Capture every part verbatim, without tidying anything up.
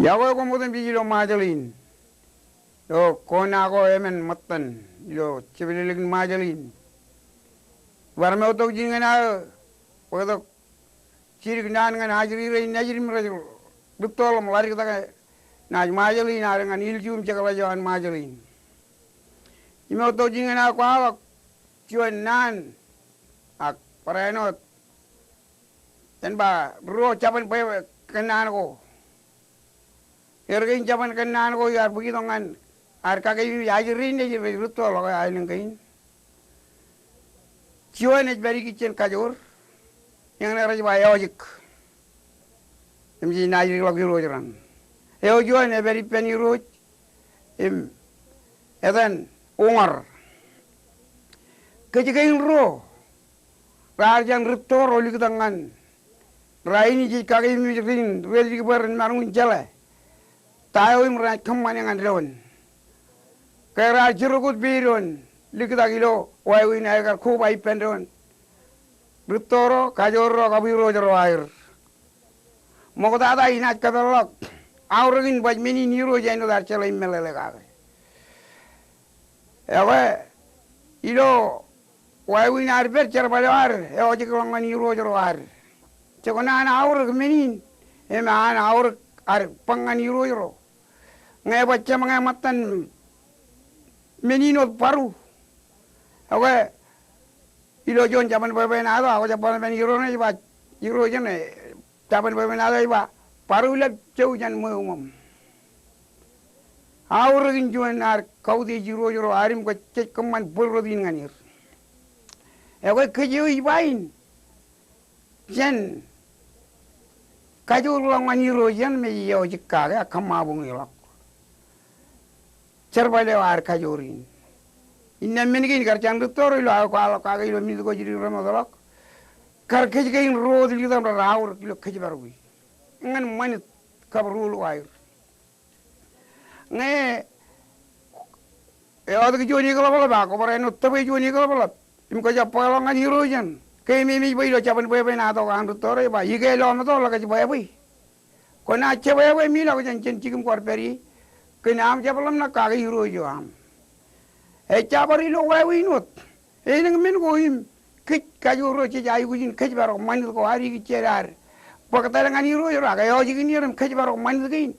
Iọkwe koṃ otemjej ilo Ṃajeḷ in. Ilo kona ko emān ṃōttan ilo jepdilōk in Ṃajeḷ in. Bar moottok ijin ñan aō bōktok jidik naan ñan ajri rein nejid im rej rūttoḷọk im ḷaddik take naaj Ṃajeḷ in ad ñan ilju im jekḷaj eo an Ṃajeḷ in. Imoottok ijin ñan aō kwaḷọk juon naan ak barāinwōt Jen ba ruo jabōn bwebwenato ko. Erkein jabōn kōnnaan ko iar bōk itok ñan ad kakeememej ajri rein nejid rej rūttoḷọk aelōñ kein. Juon ej pād ikijjien kajoor, eñṇe rej ba eọjik. Im jej naaj dikḷọk irooj raṇ. Eo juon ej pād ippān irooj im etan uñar. Kōj kein ruo raar jān rūtto ro liktak ñan rainin jej kakeememej rein rej dik bwe ren maroñ in jeḷā ta eo im renaaj kōṃṃane ñan doon. Ke raar jiroñ kōt peidoon liktak ilo wāween aer kar koba ippān doon. Rūtto ro, kajoor ro, kab irooj ro aer. Ṃoktata inaaj kōpeḷḷọk aorōk in baj men in irooj āinwōt ad jeḷā im meḷeḷe kake. Ekwe ilo wāween ad pād, jerbal eo ad eọjikḷọk ñan irooj ro ad. Jekōṇaan aorōk men in im an aorōk ad bōk ñan irooj ro. Ñe baj jeṃañe ṃōttan men in wōt bōru. Ekwe ilo juon jabōn bwebwenato, ak jabōn men irooj ej ba, irooj in, jabōn bwebwenato ej ba, bōru lab jou jān ṃweo ṃōṃ. Aorōk in juon ad kautiej irooj ro ad im kwe jej kōṃṃan bōd rot in ñan er. Ekwe kōj eo ij ba in, jen kajoorḷọk ñan irooj in me ej eọjik kake ak kōṃṃabuñeḷọk jerbal eo ad kajoor in. Innām men kein kar jān rūtto ro ilo aō kwaḷọk kake ilo minit ko jidik remootḷọk. Kar kōj kein ruo wōt liktak im rar aorōk ilo kōjparok in ñan ṃanit kab ruul ko aer. Ñe eọtik juon eklapḷap ak kwō barāinwōt tōpwe juon eklapḷap im kwō jab bōkḷọk ñan irooj in, keememej bwe ilo jabōn bwebwenato ko an rūtto ro ej ba, ike lọmeto ḷọk ej bwebwe. Kwōnaaj jebwebwe im ilọk jān ijin jikin kwaar pād ie. Kōn aṃ jab ḷōmṇak kake irooj eo aṃ. Ejja bar ilo wāween wōt. Elōñ men ko im kōj kajoor ro jej aikuj in kōjparok ṃanit ko ad ikijjien ad bōktale ñan irooj ro ak eọjik in er im kōjparok ṃanit kein.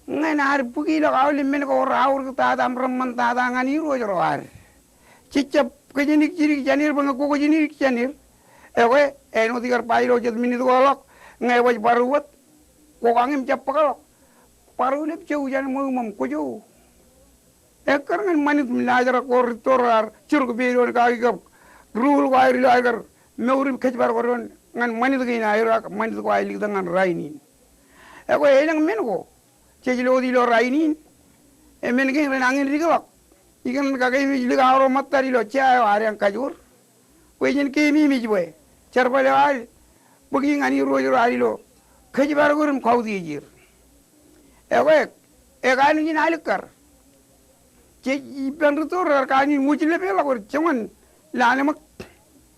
Ñan ad bōk ilọk aolep men ko raorōk tata im reṃṃan tata ñan irooj ro ad. Jej jab kōjenik jidik jān er bwe ñe kwō kōjenik jān er. Ekwe āinwōt ikar ba ilo jet minit ko ḷọk, ñe baj bōru wōt, kwō kañ im jab bōkḷọk. Bōru lab jou jān ṃweo ṃōṃ, kwō jou. Ekkar ñan ṃanit im naajrak ko rūtto ro raar jiroñ peidoon kaki kab ruul ko aer ilo aer kar mour im kōjparok doon ñan ṃanit kein aer ak ṃanit ko aer liktak ñan rainin. Ekwe elōñ men ko jej lo wōt ilo rainin, e men kein renañin dikḷọk. Ikōṇaan kakeememej likao ro ṃōttad ilo jea eo ad eañ kajoor. Bwe jen keememej bwe jerbal eo ad bōki ñan irooj ro ad ilo kōjparok er im kautiej er. Ekwe, ekanooj in alikkar. Jej ippān rūtto ro raar kanooj in wōjlepeḷọk er joñan lale ṃōk.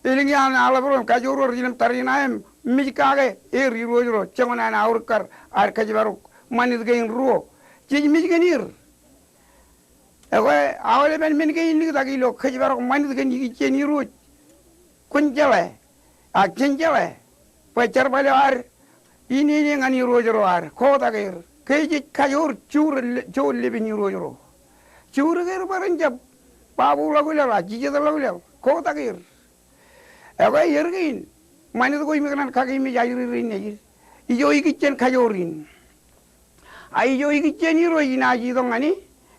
Elōñ iaan aḷap ro im kajoor ro rej ilōñ tariṇae im mej kake er irooj ro joñan an aorōk kar ad kōjparok ṃanit kein ruo. Jej mej kōn er. Ekwe aolepen men kein liktak ilo kōjparok ṃanit kōn ikijjien irooj. Kwōn jeḷā, ak jen jeḷā, bwe jerbal eo ad inene ñan irooj ro ad, kotak er. Ke jej kajoor, joor le-, joor lepin irooj ro. Joor ke er bwe ren jab babu ḷọk laḷ, ak jijet ḷọk laḷ, kotak er. Ekwe er kein, ṃanit ko im ikōṇaan kakeememej ajri rein nejid. Ijo ikijjien kajoor in. A ijo ikijjien irooj inaaj itok ñan e,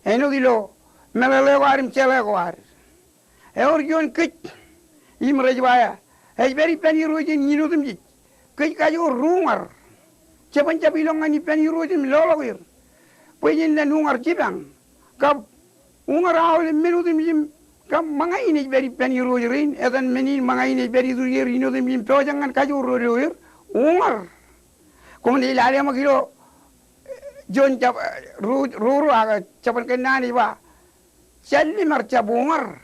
āinwōt ilo meḷeḷe ko ad im jeḷā ko ad. Ewōr juon kōj im rej ba, ej pād ippān irooj in in otemjej. Kōj kajoor ri-uñar. Jeban jab ilọk ñan ippān irooj im loḷọk er. Bwe jen lōñ uñar jipañ. Kab uñar aolep men otemjej im kab ṃōñā in ej pād ippān irooj rein, etan men in ṃōñā in ej pād ituj er in otemjej im pojak ñan kajoor ro ilo er. Uñar. Koṃ naaj lale ṃōk ilo juon jab, ru, ru, ru, ak jabōn kōnnaan ej ba, jān limar jab uñar.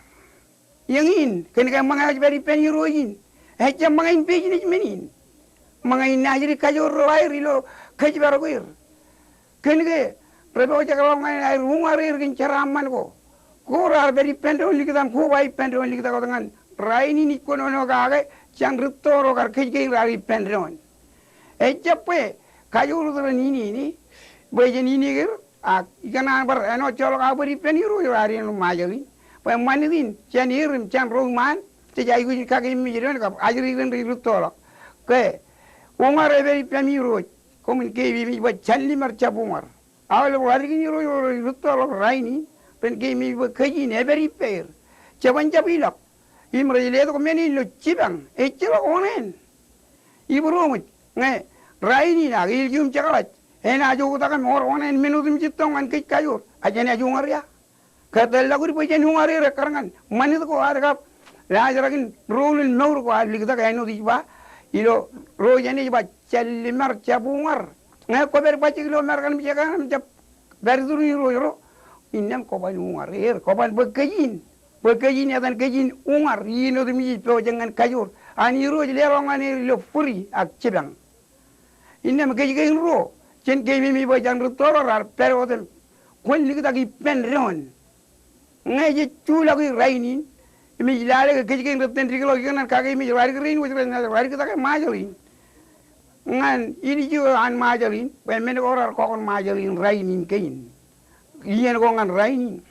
Eñin, kōn ke ṃōñā ej pād ippān irooj in. Ejjab ṃōñā in businessman in. Ṃōñā in naaj dik kajoor ro aer ilo kōjparok er. Kōn ke rej pojak ḷọk ñan aer uñar er kōn jeraaṃṃan ko. Ko raar pād ippān doon likūtan, ko ba ippān doon likūtak wōt ñan rainin ij kōnono kake jān rūtto ro kar kōjkein raar ippān doon. Ejjab bwe kajoor wōt ren inene bwe jen ineek er, ak ikōṇaan bar āinwōt joḷọk aō pād ippān Irooj ro ad āinwōt Ṃajeḷ in. Bwe ṃanit in jān er im jān ro iṃaan jej aikuj in kakeememej doon kab ajri ren rej rūttoḷọk. Ke uñar ej pād ippām Irooj. Koṃwin keememej bwe jān limar jab uñar. Aolep ḷaddik in Irooj ro rej rūttoḷọk rainin ren keememej bwe kōj in ej pād ippāer. Jeban jab ilọk im rej letok men in ilo jipañ, ejjeḷọk oṇāān. Ibūroṃōj, ñe rainin ak ilju im jekḷaj enaaj oktak im wōr oṇāān men otemjej tok ñan kōj kajoor, ak jenaaj uñar ia? Kōtḷọk wōt bwe jen uñar er ekkar ñan ṃanit ko ad kab laajrak in rōl in mour ko ad likūtak āinwōt ij ba ilo ro jenaaj ba jān limar jab uñar. Ñe kwōpād bajjek ilo Amerika im jekōṇaan im jab pād iturin Irooj ro, innām kwōban uñar er, kwōban bōk kōj in. Bōk kōj in etan kōj in uñar iien otemjej ej pojak ñan kajoor. An Irooj leḷọk ñan er ilo būri ak jipañ. Innām kōjkein ruo, jen keememej bwe jān rūtto ro raar pād wōt im kwōn likūtak ippān doon. Ñe jej juḷọki rainin im ij lale ke kōjkein rej itōn dikḷọk ikōṇaan kakeememej ḷaddik rein wōj rej ṇa ḷaddiktake Ṃajeḷ in ñan ilju an Ṃajeḷ in, bwe men ko raar kọkoṇ Ṃajeḷ in rainin kein. Iien ko ñan rainin.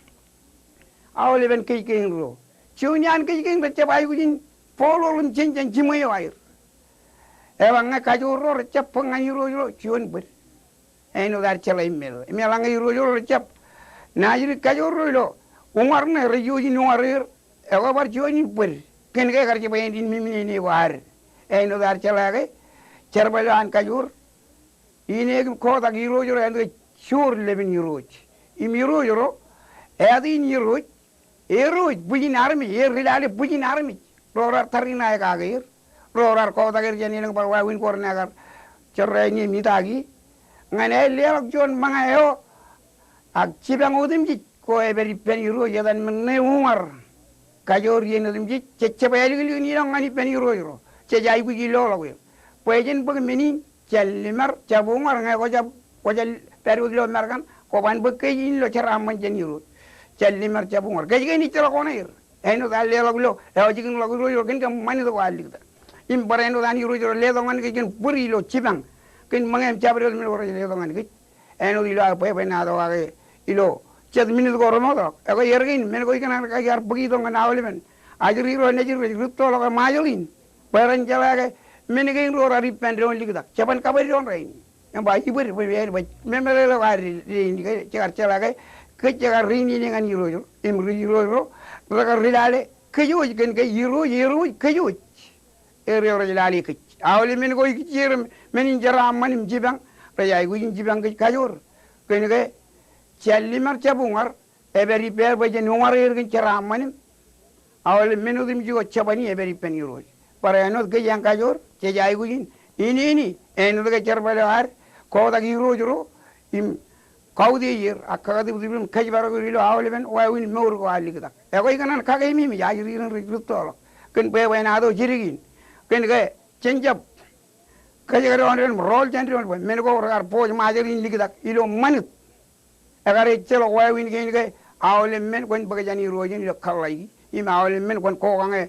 Aolepen kōjkein ruo, juon iaan kōjkein rej jab aikuj in bōkḷọk im jenjen jiṃwe eo aer. Eḷaññe kajoor ro rej jab bōk ñan Irooj ro, juon bōd āinwōt ad jeḷā im meḷeḷe. Im eḷaññe Irooj ro rej jab naajdik kajoor ro ilo uñar ṇe, rej ijo in uñar er, ekwe bar juon in bōd. Kōn ke ekar jab āindein mimnene ko ad. Āinwōt ad jeḷā ke jerbal eo an kajoor, ineek im kotak Irooj ro āinwōt ke joor lepin Irooj. Im Irooj ro, āt in Irooj, Irooj bwijin armej, er ri lale bwijin armej. Ro raar tariṇae kake er. Ro raar kotak er jān elōñ bar wāween ko renaaj kar jorrāān im itaki. Ñan āinleḷọk juon ṃōñā eo, ak jipañ otemjej ko ej pād ippān Irooj etan men ṇe uñar. Kajoor iien otemjej, jej jab āliklik in ilọk ñan ippān Irooj ro. Jej aikuj in loḷọk er. Bwe jen bōk men in, jān limar jab uñar ñe kwō jab, kwō jab pād wōt ilo Amerika, kwō ban bōk kōj in ilo jeraaṃṃan jān Irooj. Jān limar jab uñar. Kōjkein ejjeḷọk oṇāer. Āinwōt ad leḷọk ilo, eo jikin ḷọk Irooj ro kōn ke ṃanit ko ad likūtak. Im bar āinwōt an Irooj ro letok ñan kōj kōn būri ilo jipañ. Kōn ṃōñā im jabdewōt men ko rej letok ñan kōj. Āinwōt ilo aō bwebwenato kake ilo jet minit ko remootḷọk. Ekwe er kein men ko ikōṇaan kar bōk itok ñan aolepen ajri ro nejin rej rūttoḷọk Ṃajeḷ in. Bwe ren jeḷā ke men kein ro raar ippān doon likūtak. Jeban kabweddoon rainin. Im ba ibōd bwe, bwe, bwe memeḷeḷe ko ad dein ke jekar jeḷā ke kōj jekar ri inene ñan Irooj ro. Im ri Irooj ro rekar ri lale kōj wōj kōn ke Irooj, Irooj kōj wōj. Er eo rej lale kōj. Aolep men ko ikijjien men in jeraaṃṃan im jipañ, rej aikuj in jipañ kōj kajoor. Kōn ke jān limar jab uñar, ej pād ippāer bwe jen uñar er kōn jeraaṃṃan im aolep men otemjej ko jabani ej pād ippān Irooj. Bar āinwōt kōj eañ kajoor, jej aikuj in inene āinwōt ke jerbal eo ad kotak Irooj ro im kautiej er, ak kakatiptip er im kōjparok er ilo aolepen wāween mour ko ad likūtak. Ekwe ikōṇaan kakeememej ajri rein rej rūttoḷọk kōn bwebwenato jidik in. Kōn ke jen jab kōjekdọọn doon im rọọl jān doon bwe men ko rekar poj Ṃajeḷ in likūtak ilo ṃanit. Ekar ejjeḷọk wāween kein ke aolep men kwōn bōk jān Irooj in ilo kōḷḷāiki. Im aolep men kwōn kokañe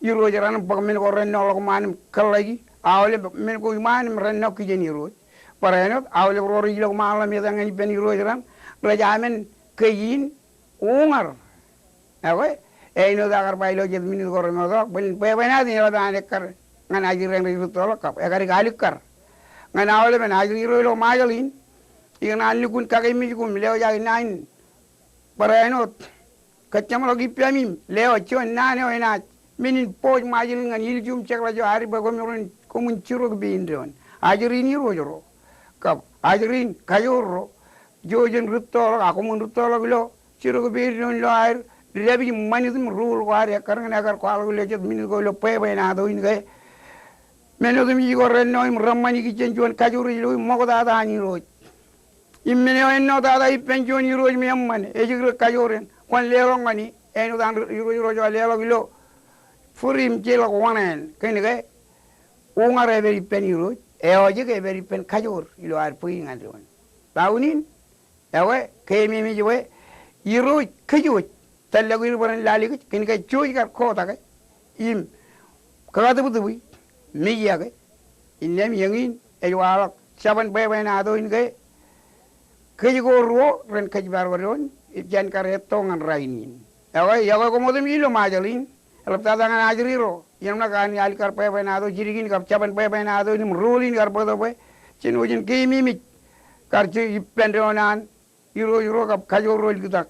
Irooj raṇ im bōk men ko rennọḷọk ṃaan im kōḷḷāiki. Aolep men ko iṃaan im rennọḷọk kijen Irooj. Bar āinwōt aolep ro rej ilọk ṃaan ḷọk im etan ñan ippān Irooj raṇ, rej amen kōj in uñar. Ekwe, āinwōt aō kar ba ilo jet minit ko remootḷọk, bōlen bwebwenato in eḷap an ekkar ñan ajri rein rej rūttoḷọk kab ekar alikkar. Ñan aolepen ajri ro ilo Ṃajeḷ in, ikōṇaan lukkuun kakeememej koṃ lewōj aō naan in. Bar āinwōt kōjjeṃḷọk ippām im lewōj juon naan eo enaaj men in poj Ṃajeḷ in ñan ilju im jekḷaj eo ad bwe koṃwin, koṃwin jiroñ pein doon. Ajri in Irooj ro kab ajri in kajoor ro, ijo jen rūttoḷọk, ak koṃwin rūttoḷọk ilo jiroñ pein doon ilo aer dāpij ṃanit im rūl ko ad ekkar ñan ekar kwaḷọk ilo jet minit ko ilo bwebwenato in ke men otemjej ko rennọ im reṃṃan ikijjien juon kajoor ej lo im ṃoktata an Irooj. Im men eo ennotata ippān juon Irooj me eṃṃan, ej jikrōk kajoor eṇ. Kwōn leḷọk ñan e, āinwōt an Irooj ro jab leḷọk ilo būri im jeḷọk oṇāān. Kōn ke uñar ej pād ippān Irooj, eojak ej pād ippān kajoor ilo ad bōki ñan doon. down in, ekwe keememej bwe Irooj kōjwōj, tōllọk in bwe ren lale kōj, kōn ke jouj kar kotake im kakatūptūpi mejake. Innām eñin ej waḷọk jabōn bwebwenato in ke kōj ko ruo ren kōjparok doon im jen kar etto ñan rainin. Ekwe, ekwe koṃ otemjej ilo Ṃajeḷ in, eḷaptata ñan ajri ro, iien ṇe kōn alikkar bwebwenato, jidik in kab jabōn bwebwenato in im ruo in kar bōktok bwe jen wōj im keememej kar juon ippān doon an Irooj ro kab kajoor ro ilikitak.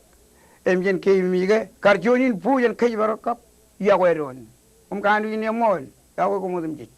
Im jen keememej ke kar juon in buuj en kōjparok kab iọkwe doon. Koṃ kanooj in eṃṃool, ekwe koṃ otemjej.